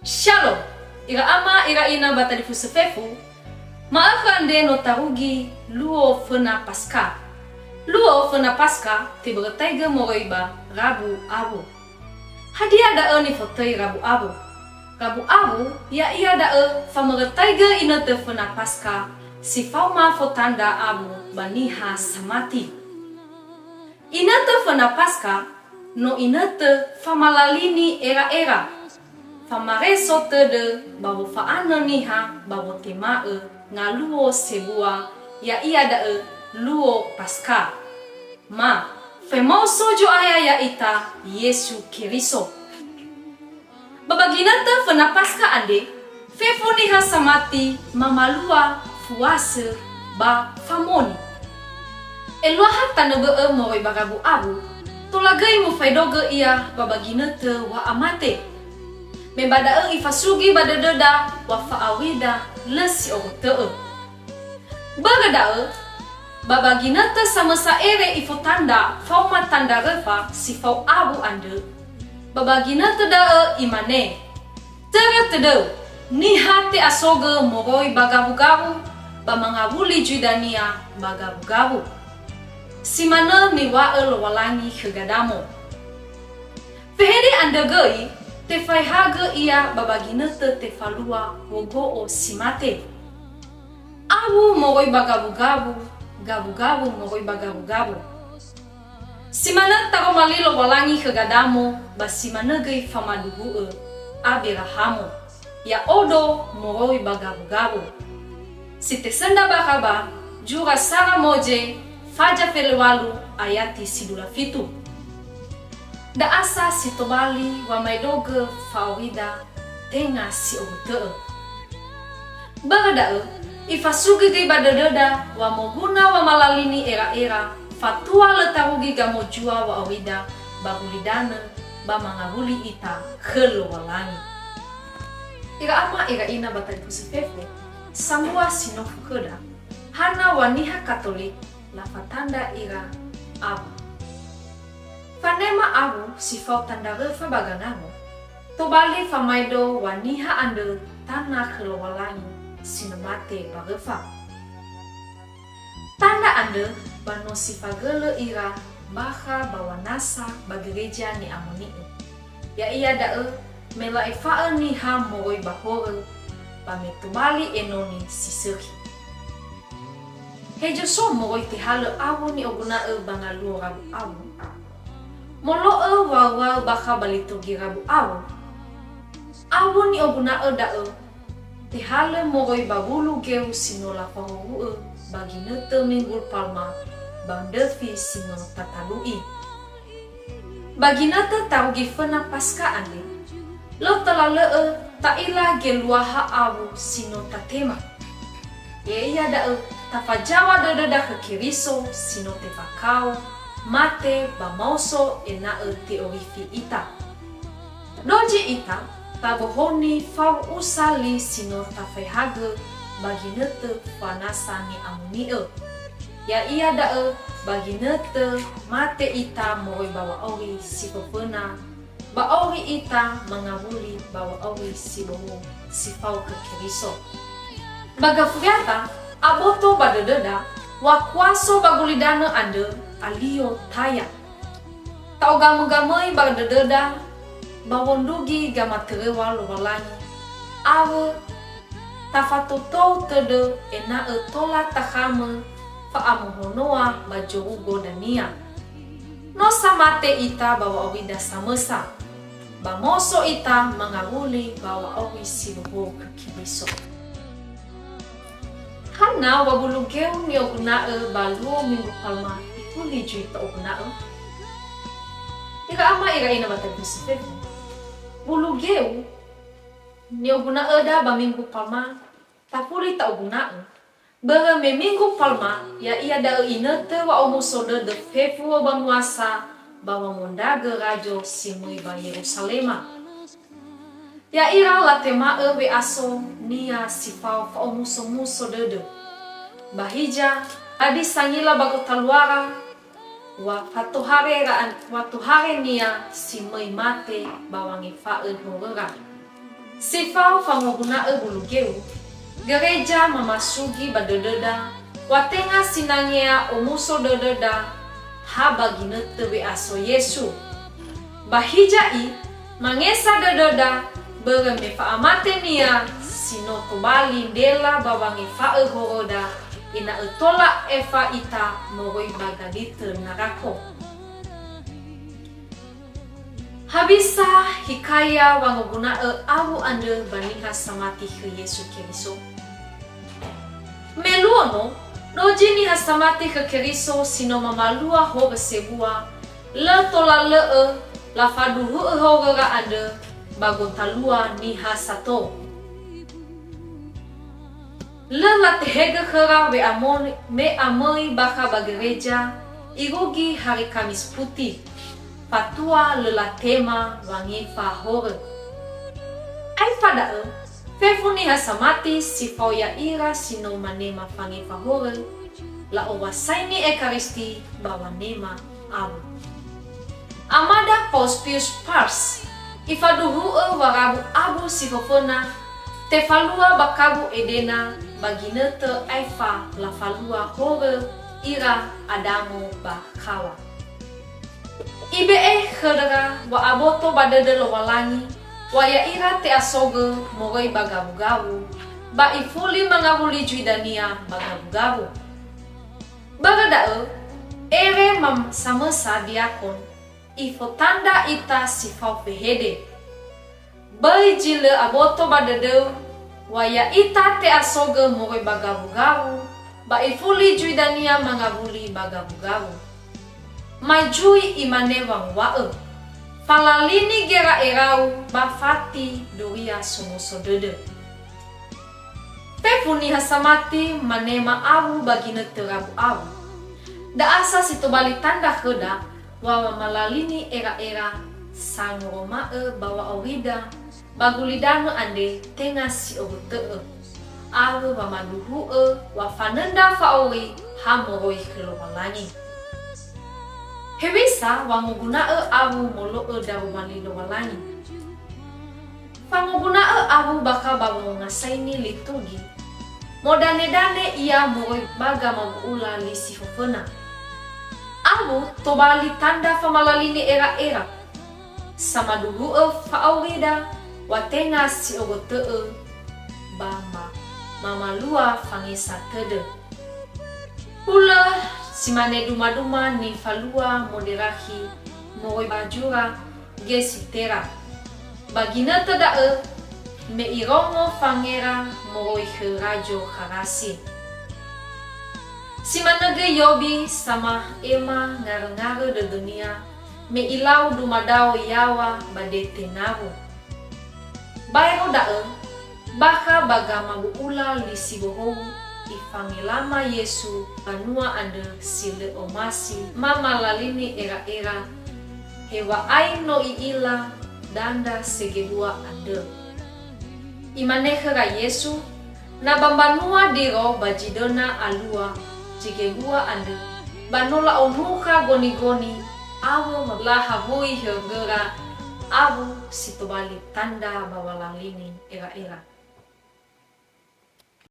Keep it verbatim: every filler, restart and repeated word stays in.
Shalom! Ira ama, ira ina ba talifusö fefu, ma'ökhö andre no tarugi luo föna Paskha. Luo föna Paskha tebörötaigö moroi ba rabu awu. Hadia da'ö nifotöi rabu awu? Rabu awu ya'ia da'ö famörötaigö inötö föna Paskha si faoma fotandra awu ba niha samati. Inötö föna Paskha, no inötö famalalini era'era, famareso tödö ba wofa'anö niha ba wotema'ö ngaluo sebua, ya'ia da'ö luo Paskha. Ma, femaoso Zo'aya ya'ita Yesu Keriso. Ba ba ginötö föna Paskha andre, fefu niha samati mamalua fuasö ba famoni. Eluaha tanö bö'ö moroi ba rabu awu, tola göi mufaedogö ia ba ba ginötö wa'amate. Me ba da'ö ifasugi ba dödöda wa fa'aurida lö si ogotö'ö. Börö da'ö, ba ba ginötö samösa ere ifotandra faoma tandra röfa si fao awu andrö, ba ba ginötö da'ö imane, "Törö tödöu, niha te'asogö moroi ba gawugawu, ba mangawuli zui dania ba gawugawu." Si manö niŵa'ö Lowalangi khö Gadamo. Fehede andrö göi tefaehagö ia ba ba ginötö tefalua wogo'o si mate. Awu moroi ba gawugawu, gawugawu moroi ba gawugawu. Si manö taroma li Lowalangi khö Gadamo, ba si manö göi famaduhu'ö Aberahamo, ya'odo moroi ba gawugawu. Si tesöndra bakha ba zura sara Moze, faza felewalu, ayati si dua fitu. Da'a sa si tobali wamaedogö fa'aurida tenga si ogotö'ö. Börö da'ö, ifasugi göi ba dödöda wa moguna wamalalini era'era, fatua lö tarugi gamozua wa'aurida ba gulidanö ba mangawuli ita khö Lowalangi. Ira ama, ira ina ba talifusö fefu, sambua si nofu khöda, hana wa niha Katolik lafatandra ira awu? Fanema awu si fao tandra röfa ba gangango, tobali famaedo wa niha andrö tana khö Lowalangi si no mate ba röfa. Tandra andrö ba no si fagölö ira bakha ba wanasa ba Gereja Ni'amoni'ö. Ya'ia da'ö me la'efa'ö niha moroi ba horö, ba me tobali enoni si sökhi. Hezo so moroi tehalö awu ni'oguna'ö ba ngaluo rabu awu? Molo'ö waö-waö bakha ba liturgi rabu awu? Awu ni'oguna'ö da'ö tehalö moroi ba wulu geu si no lafahowu'ö ba ginötö Minggul Palma ba ndröfi si no tatalu'i. Ba ginötö tarugi föna Paskha andre, lö tola lö'ö ta'ila geluaha awu si no tatema. Ya'ia da'ö tafazaŵa dödöda khö Keriso si no tefakao, mate ba maoso ena'ö te'orifi ita. Dozi ita tabohoni fao usa li si no tafaehagö ba ginötö fanasa ni'amoni'ö. Ya'ia da'ö ba ginötö mate ita moroi ba wa'auri si föföna, ba auri ita mangawuli ba wa'auri si bohou si fao khö Keriso. Ba gafuriata, aboto ba dödöda wa kuaso ba gulidanö andrö alio taya. Ta'ogamögamöi ba dödöda ba wondrugi gamatöröŵa Lowalangi, awö tafatotou tödö ena'ö tola takhamö fa'amohonoa ba zorugo dania. No samate ita ba wa'aurida samösa, ba maoso ita mangawuli ba wa'auri si bohou khö Keriso. Hana wa bulu geu ni'oguna'ö ba luo Minggu Palma ifuli zui ta'oguna'ö? Ira ama, ira ina ba talifusö fefu. Bulu geu ni'oguna'öda ba Minggu Palma tafuli ta'oguna'ö, börö me Minggu Palma, ya'ia da'ö inötö wa'omuso dödö fefu wö banuasa ba wangondragö razo si möi ba Yeruzalema. Ya'ira latema'ö we'aso-Nia si fao fa'omuso-muso dödö. Ba hiza, hadia sangila ba gotaluara, wa fatohare ra-, wa tohare-Nia si möi mate ba wangefa'ö horöra. Si fao fangoguna'ö bulu geu, gereja mamasugi ba dödöda, wa tenga sinangea omuso dödöda ha ba ginötö we'aso Yesu. Ba hiza'i, mangesa dödöda, börö me fa'amatenia si no tobali ndela ba wangefa'ö horöda, ena'ö tola efa ita moroi ba galitö narako. Hawisa hikaya wangoguna'ö awu andrö ba niha samati khö Yesu Keriso? Me luo no, dozi niha samati khö Keriso si no mamalua horö sebua, lö tola lö'ö lafaduhu'ö horöra andrö ba gotalua niha sato. Lö latehegö khöra we'amö-, we'amöi bakha ba gereja, irugi hari Kamis Puti, fatua lö latema wangefa horö. Aefa da'ö, fefu niha samati si fao ya'ira si no manema fangefa horö, la'owasaini Ekaristi ba wanema awu. Amada Faustus Pars, ifaduhu'ö warabu abu si föföna tefalua ba kabu Edena ba ginötö aefa lafalua horö ira Adamo ba Hawa. Ibe'e khöra wa'aboto ba dödö Lowalangi, wa ya'ira te'asogö moroi ba gawugawu, ba ifuli mangawuli zui dania ba gawugawu. Börö da'ö, ere mam-, samösa diakon, ifotandra ita si fao fehede. Böi zi lö aboto ba dödöu, wa ya'ita te'asogö moroi ba gawugawu, ba ifuli zui dania mangawuli ba gawugawu. Mai zui imane wanguwa'ö, "Falalini gera'erau ba fati duria somuso dödö." Fefu niha samati manema awu ba ginötö rabu awu. Da'asa si tobali tandra khöda wa wamalalini era'era sangoroma'ö ba wa'aurida ba gulidanö andre tenga si owötö'ö, awö wamaduhu'ö wa fanöndra fa'auri ha moroi khö Lowalangi. Hewisa wangoguna'ö awu molo'ö daroma li Lowalangi? Fangoguna'ö awu bakha ba wongasaini liturgi, modane-dane ia moroi ba gamabu'ula li si föföna. Awu tobali tandra famalalini era'era, samaduhu'ö fa'aurida wa tenga si owötö'ö ba ma-, mamalua fangesa tödö. Hulö si mane duma-duma nifalua moderakhi moroi ba zura Gesitera. Ba ginötö da'ö me irongo fangera moroi khö Razo Kharasi. Si manö göi Yobi sama'ema ngarö-ngarö dödönia me ilau dumadao yaŵa ba dete nawö. Baero da'ö, bakha ba gamabu'ula li si bohou ifangelama Yesu banua andrö si lö omasi mamalalini era'era, hewa'ae no i'ila dandra segebua andrö. Imane khöra Yesu, "Na ba mbanua Diro ba zi döna alua zegebua andrö, ba no la'onukha goni-goni awö lahawui hörögöra awu si tobali tandra ba walalini era'era."